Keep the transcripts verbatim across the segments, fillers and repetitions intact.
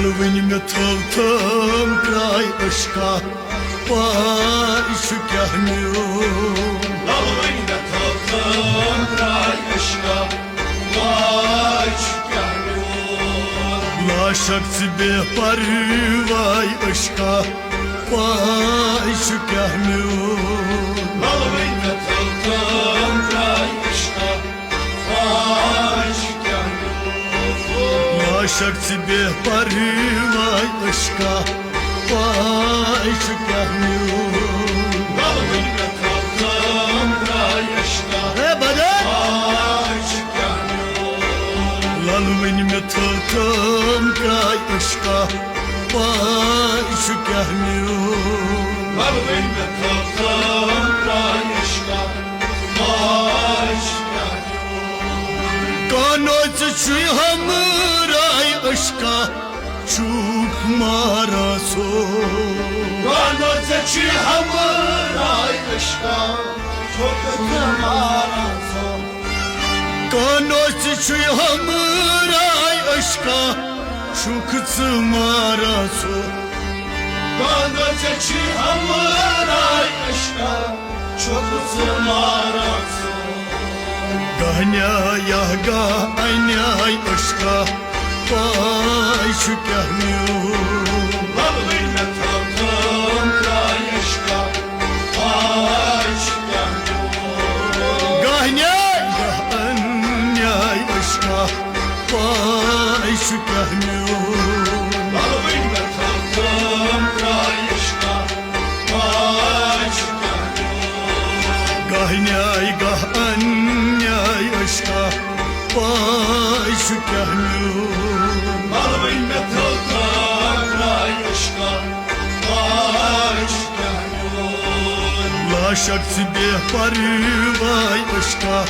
وٕنۍ مےٚ تھٲو تھٲم ترٛاے عشقا، پاے چھُ کیٛاہ میون۔ لَلہٕ وٕنۍ مےٚ تھٲو تھٲم ترٛاے عشقا، پاے چھُ کیٛاہ میون۔ لاشک ژٕ بے پرواے عشقا، پاے چھُ کیٛاہ میون۔ لَلہٕ وٕنۍ مےٚ تھٲو تھٲم ترٛاے عشقا، پاے چھُ کیٛاہ میون۔ لاشک ژٕ بے پرواے عشقا، پاے چھُ کیٛاہ میون۔ لَلہٕ وٕنۍ مےٚ تھٲو تھٲم ترٛاے عشقا، ہے بدر! پاے چھُ کیٛاہ میون۔ لَلہٕ وٕنۍ مےٚ تھٲو تھٲم ترٛاے عشقا، پاے چھُ کیٛاہ میون۔ لَلہٕ وٕنۍ مےٚ تھٲو تھٲم ترٛاے عشقا، پاے چھُ کیٛاہ میون۔ کانو ژٕ چھُے ہمراے عشقا، چھُکھ ماران ژھوٚ۔ کانو ژٕ چھُے ہمراے عشقا، چھُکھ ژٕ ماران ژھوٚ۔ کانو ژٕ چھُے ہمراے عشقا، چھُکھ ژٕ ماران ژھوٚ۔ کانو ژٕ چھُے ہمراے عشقا، چھُکھ ژٕ ماران ژھوٚ۔ گاہ نیایا گاہ انیاے عشقا، پاے چھُ کیٛاہ میون۔ لَلہٕ وٕنۍ مےٚ تھٲو تھٲم ترٛاے عشقا، پاے چھُ کیٛاہ میون۔ گاہ نیاے گاہ انیاے عشقا، پاے چھُ کیٛاہ میون۔ لَلہٕ وٕنۍ مےٚ تھٲو تھٲم ترٛاے عشقا، پاے چھُ کیٛاہ میون۔ گاہ نیاے گاہ انیاے عشقا، پاے چھُ کیٛاہ میون۔ لَلہٕ وٕنۍ مےٚ تھٲو تھٲم ترٛاے عشقا، پاے چھُ کیٛاہ میون۔ لاشک ژٕ بے پرواے عشقا،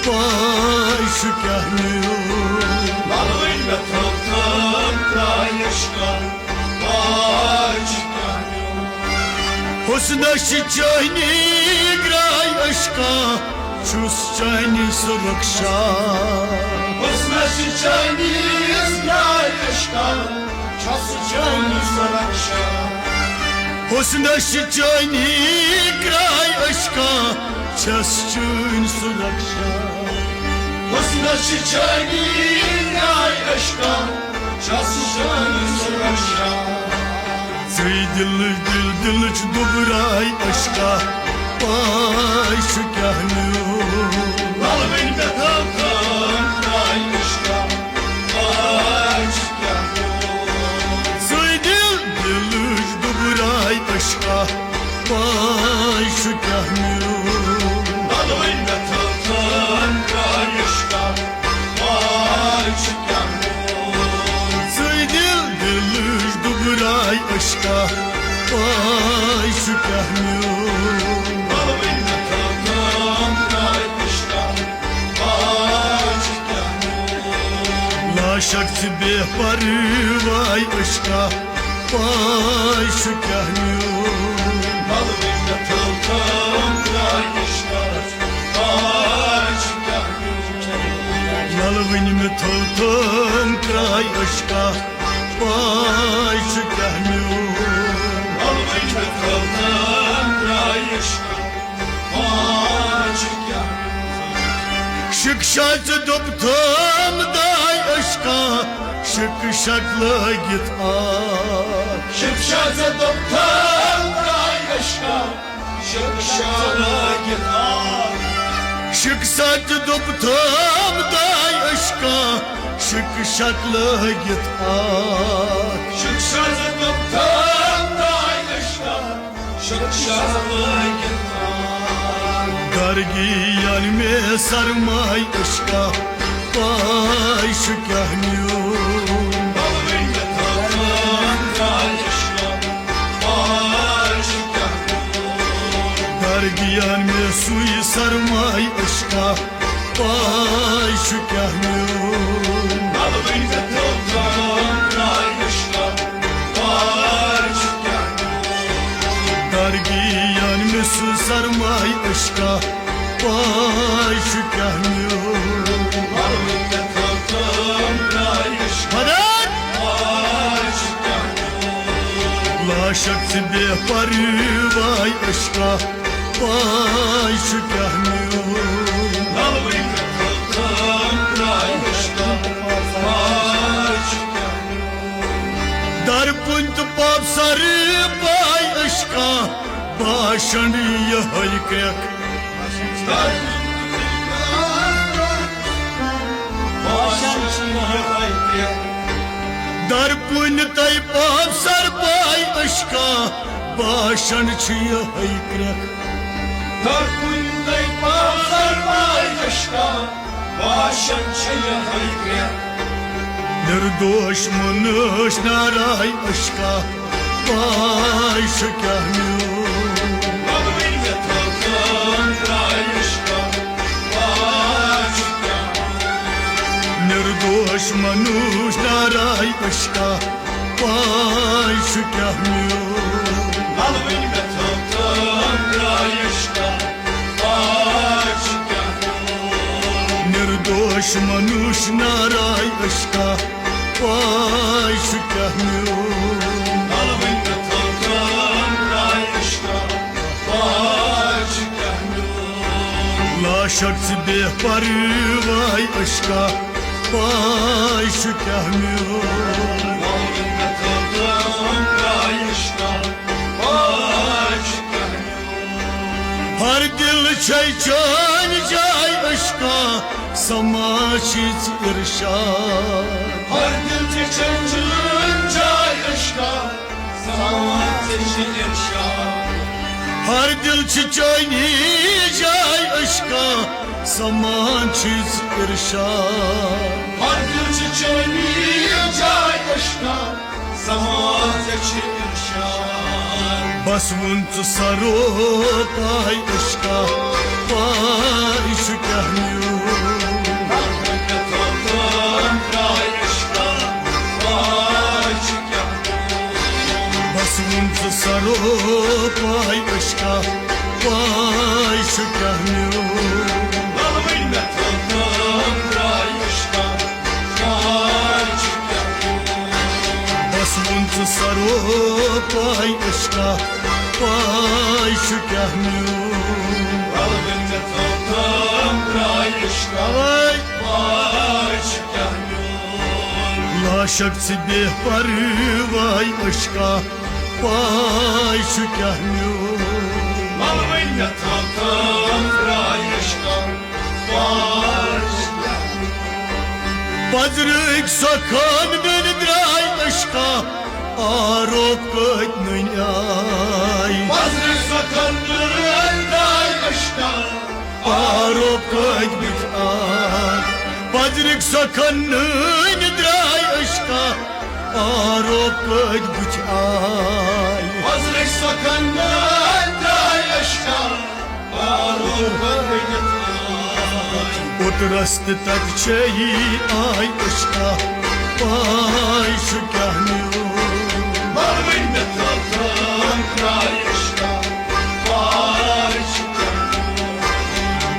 پاے چھُ کیٛاہ میون۔ لَلہٕ وٕنۍ مےٚ تھٲو تھٲم ترٛاے عشقا، پاے چھُ کیٛاہ میون۔ حسنس چھِ چٲنی گرٛاے عشقا، چھُس چٲنی سُہ رخشا۔ حسنس چھِ چٲنی گرٛاے عشقا، چھَس چٲنی سُہ رخشا۔ حسنس چھِ چٲنی گرٛاے عشقا، چھَس چٲنۍ سُہ رخشا۔ حسنس چھِ چٲنی گرٛاے عشقا، چھَس چٲنۍ سُہ رخشا۔ ژٕے دِلٕچ دِل دِلٕچ دُبراے عشقا، پاے چھُ کیٛاہ میون۔ لَلہٕ وٕنۍ مےٚ تھٲو تھٲم ترٛاے عشقا، پاے چھُ کیٛاہ میون۔ ژٕے دِل دِلٕچ دُبراے عشقا، پاے چھُ کیٛاہ میون۔ لَلہٕ وٕنۍ مےٚ تھٲو تھٲم ترٛاے عشقا، پاے چھُ کیٛاہ میون۔ ژٕے دِل دِلٕچ دُبراے عشقا، پاے چھُ کیٛاہ میون۔ لَلہٕ وٕنۍ مےٚ تھٲو تھٲم ترٛاے عشقا، پاے چھُ کیٛاہ میون۔ لاشک ژٕ بے پرواے عشقا، پاے چھُ کیٛاہ میون۔ لَلہٕ وٕنۍ مےٚ تھٲو تھٲم ترٛاے عشقا، پاے چھُ کیٛاہ میون۔ لَلہٕ وٕنۍ مےٚ تھٲو تھٲم ترٛاے عشقا، پاے چھُ کیٛاہ میون۔ لَلہٕ وٕنۍ مےٚ تھٲو تھٲم ترٛاے عشقا، پاے چھُ کیٛاہ میون۔ شِکشا ژٕ دوٚپ تھٲم داے عشقا، شِکشک لٲگِتھ آ۔ شِکشا ژٕ دوٚپ تھٲم داے عشقا، شِکشا لٲگِتھ آ۔ شِکشا ژٕ دوٚپ تھٲم داے عشقا، شِکشک لٲگِتھ آ۔ شِکشا ژٕ دوٚپ تھٲم داے عشقا، شِکشا لٲگِتھ آ۔ گرگی یَن مےٚ سرماے عشقا، پاے چھُ کیٛاہ میون۔ بلوٕنۍ مےٚ تھٲو تھٲم ترٛاے عشقا، پاے چھُ کیٛاہ میون۔ گرگی یَن مےٚ سُے سرماے عشقا، پاے چھُ کیٛاہ میون۔ بلوٕنۍ مےٚ تھٲو تھٲم ترٛاے عشقا، پاے چھُ کیٛاہ میون۔ گرگی یَن مےٚ سُہ سرماے عشقا، پاے چھُ کیٛاہ میون۔ بلوٕنۍ مےٚ تھٲو تھٲم ترٛاے عشقا، مدد! پاے شک ژٕ بے پرواے عشقا، پاے چھُ کیٛاہ میون۔ نلوٕنۍ مےٚ تھٲو تام درٛاے عشقا، پاے چھُ کیٛاہ میون۔ درپُنۍ تہٕ پاپ سر پاے عشقا، باشن یِہوٚے کرٛٮ۪کھ۔ باشن چھِ یِہوٚے کرٛٮ۪کھ۔ درپُنۍ تہٕ پاپ سر پاے عشقا، باشن چھِ یِہوٚے کرٛٮ۪کھ۔ درپُنۍ تہٕ پاپ سر پاے عشقا، باشن چھِ یِہوٚے کرٛٮ۪کھ۔ نِردوش منوش ناراے عشقا، پاے چھُ کیٛاہ میون۔ نلوٕنۍ مےٚ تھٲو تام درٛاے عشقا، پاے چھُ کیٛاہ میون۔ نِردوش منوش ناراے عشقا، پاے چھُ کیٛاہ میون۔ نلوٕنۍ مےٚ تھٲو تام درٛاے عشقا، پاے چھُ کیٛاہ میون۔ نِردوش منوش ناراے عشقا، پاے چھُ کیٛاہ میون۔ نلوٕنۍ مےٚ تھٲو تام درٛاے عشقا، پاے چھُ کیٛاہ میون۔ لاشک ژٕ بے پرواے عشقا، پاے چھُ کیٛاہ میون۔ نلوٕنۍ مےٚ تھٲو تام درٛاے عشقا، پاے چھُ کیٛاہ میون۔ ہر دل چھے چٲنۍ جاے عشقا، سما چھِ ژٕ ارشاد۔ ہر دل چھے چٲنۍ جاے عشقا، سما ژےٚ چھِ ارشاد۔ ہر دل چھِ چٲنی جاے عشقا، سما چھِ ژٕ ارشاد۔ ہر دل چھِ چٲنی جاے عشقا، سما ژےٚ چھِ ارشاد۔ بس وُن ژٕ سرو پاے عشقا، پاے چھُ کیٛاہ میون۔ بس وُن ژٕ سرو پاے عشقا، پاے چھُ کیٛاہ میون۔ بس وُن ژٕ سرو پاے عشقا، پاے چھُ کیٛاہ میون۔ اوے۔ لاشک ژٕ بے پرواے عشقا، پاے چھُ کیٛاہ میون۔ پزرٕکۍ سۄ خانٛدٕنۍ درٛاے عشقا، آروپ کٔتۍ نٔنۍ آے۔ پزرٕکۍ سۄ خانٛدٕنۍ درٛاے عشقا، آروپ کٔتۍ بٕتھِ آے۔ پزرٕکۍ سۄ خانٛدٕنۍ درٛاے عشقا، آروپ کٔتۍ بٕتھِ آے۔ پزرٕکۍ سۄ خانٛدٕنۍ درٛاے عشقا، اوترس تہِ تتہِ چھے آے عشقا، پاے چھُ کیٛاہ میون۔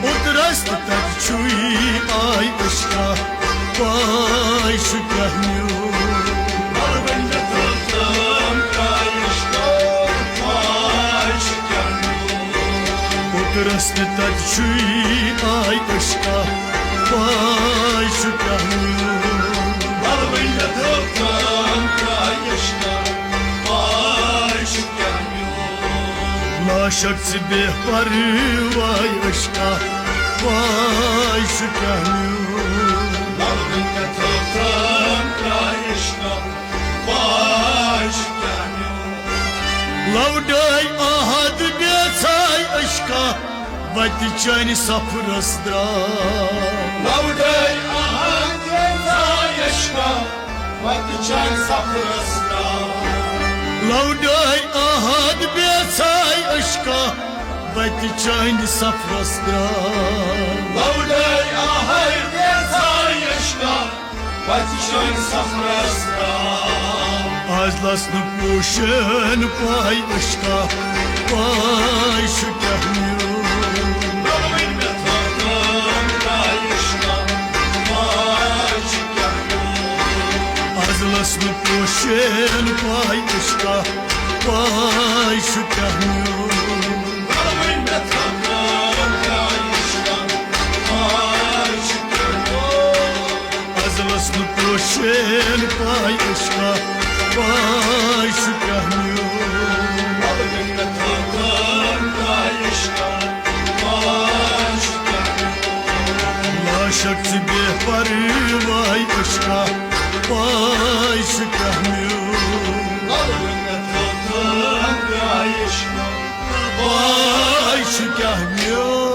اوترس تہِ تتہِ چھُے آے عشقا، پاے چھُ کیٛاہ میون۔ اوترس تہِ تتہِ چھُے آے عشقا، پاے چھُ کیٛاہ میون۔ لاشک ژٕ بے پرواے عشقا، پاے چھُ کیٛاہ میون۔ لوڈٲے احد بیژھاے عشقا، وتہِ چانہِ سفرس درٛاو۔ لوڈٲے احد بیژھاے عشقا، وتہِ چانہِ سفرس درٛاو۔ لوڈٲے احد بیژھاے عشقا، وتہِ چانہِ سفرس درٛاو۔ لوڈٲے احد بیژھاے عشقا، وتہِ چانہِ سفرس درٛاو۔ از لژھ نہٕ پوشن پاے عشقا، پاے چھُ کیٛاہ میون۔ از لژھ نہٕ پوشن پاے عشقا، پاے چھُ کیٛاہ میون۔ ازلس نہٕ پوشن پاے عشقا، پاے چھُ کیٛاہ میون۔ لاشک ژٕ بے پرواے عشقا، پاے چھُ کیٛاہ میون۔ پاے چھُ کیٛاہ میون۔